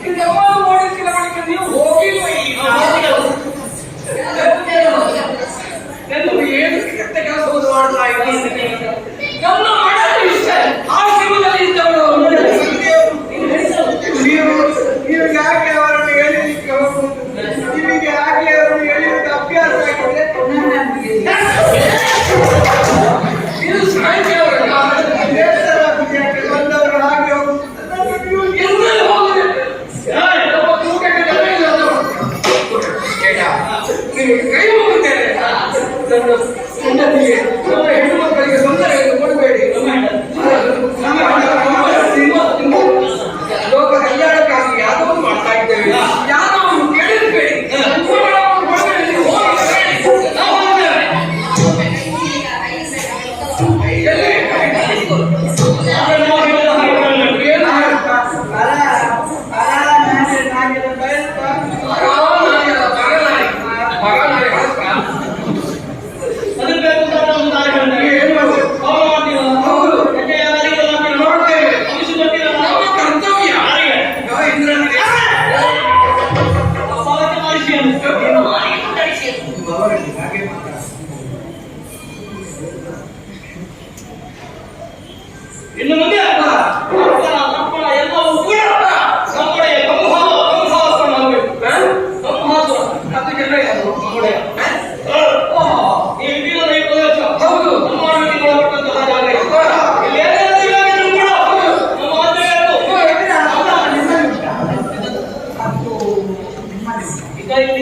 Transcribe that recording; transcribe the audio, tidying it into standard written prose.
ಬಳಿಕ ನೀವು ಹೋಗಿಲ್ವ ಈಗ? ನನ್ನ ಏನು ಕೆಟ್ಟ ಕೆಲಸವನ್ನು ಮಾಡ್ತಾ ಇದ್ದೀನಿ? ನಮ್ಮ ಹಣದ ವಿಷಯ ಆಶ್ರಮದಲ್ಲಿ ಇದ್ದವಳು. ನೀವು ನೀವು ಯಾಕೆ ಅವರನ್ನು ಎಳಿಲಿಕ್ಕೆ ಹೋಗುವುದು? ನಿಮಗೆ ಹಾಗೆ ಅವರನ್ನು ಎಳೆಯುವುದು ಅಭ್ಯಾಸ ಆಗಿದೆ. ಇದು ಸಾಹಿತ್ಯ ಅವರಲ್ಲ. ಬೇಸರ ಆಗುದು ಯಾಕೆ ಬಂದವರು ಹಾಗೆ ಹೋಗುದು? ಅದನ್ನು ನೀವು ಎಲ್ಲೆಲ್ಲಿ ಹೋಗಿದೆ? ನಮ್ಮ ಊಟಕ್ಕೆ ಬೆಲೆ ಇಲ್ಲ ಅದು. ಕೇಟ, ನಿನಗೆ ಕೈ ಮುಗಿದ್ದೇನೆ. ನನ್ನ ಹೆಂಡತಿಗೆ, ನಮ್ಮ ಹೆಣ್ಣು ಮಕ್ಕಳಿಗೆ ತೊಂದರೆಯನ್ನು ಕೊಡಬೇಡಿ. ಲೋಕ ಕಲ್ಯಾಣಕ್ಕಾಗಿ ಯಾವ್ದೋ ಮಾಡ್ತಾ ಇದ್ದೇವೆ. ಯಾರವನ್ನು ಕೇಳಿರಬೇಡಿ, ಕೊಡಬೇಡಿ. ನೀವು ಹೋಗಿ ಹೇಳಿ. ನಾವು ಹೋಗ್ತೇವೆ. ಎಲ್ಲಿ? ಏನು? ಪರ ಪರ ನಾನೇ ನಾಗೆಲ್ಲ ಬಯಲ್ಪ. ಪರನಾಯಿ ಅಲ್ಲ, ಪರನಾಯಿ. ಪರನಾಯಿ ಹೌದಾ? ಏನು ಮಾಡ್ಬೇಕು? ಹೌದು. ನೋಡ್ತೇವೆ. ನಮ್ಮ ಕರ್ತವ್ಯ. ಯಾವ ಇಂದ್ರನಿಗೆ? ಅವರಲ್ಲಿ ಹಾಗೆ ಮಾತಾಡ. ಇನ್ನು ಮುಂದೆ ಅಪ್ಪನ ತಪ್ಪಣ ಎಲ್ಲವೂ ಕೂಡ ನಮ್ಮೊಡೆಯ ಕಂಹಾಸುರನಾಗಬೇಕು. ಕಂಹಾಸುರ. ಅದಕ್ಕೆಲ್ಲ ಯಾರು? ನಮ್ಮೊಡೆಯ. ಓಹೋ. ಈ ವಿವಿಧ ಈ ಪ್ರದೇಶ ಹೌದು. ನಮ್ಮ ಆಳ್ವಿಕೆಗೆ ಒಳಪಟ್ಟಂತಹ ಜಾಗ ಇದು. ಇಲ್ಲಿ ಏನೇ ನಡೆಯಬೇಕಾದ್ರೂ ಕೂಡ ನಮ್ಮ ಆಜ್ಞೆ ಬೇಕು. ನಿಮ್ಮಲ್ಲಿ ಉಂಟಾ? ಅದು ನಿಮ್ಮಲ್ಲಿ ಉಂಟಾ? ಈಗ ಇಲ್ಲಿ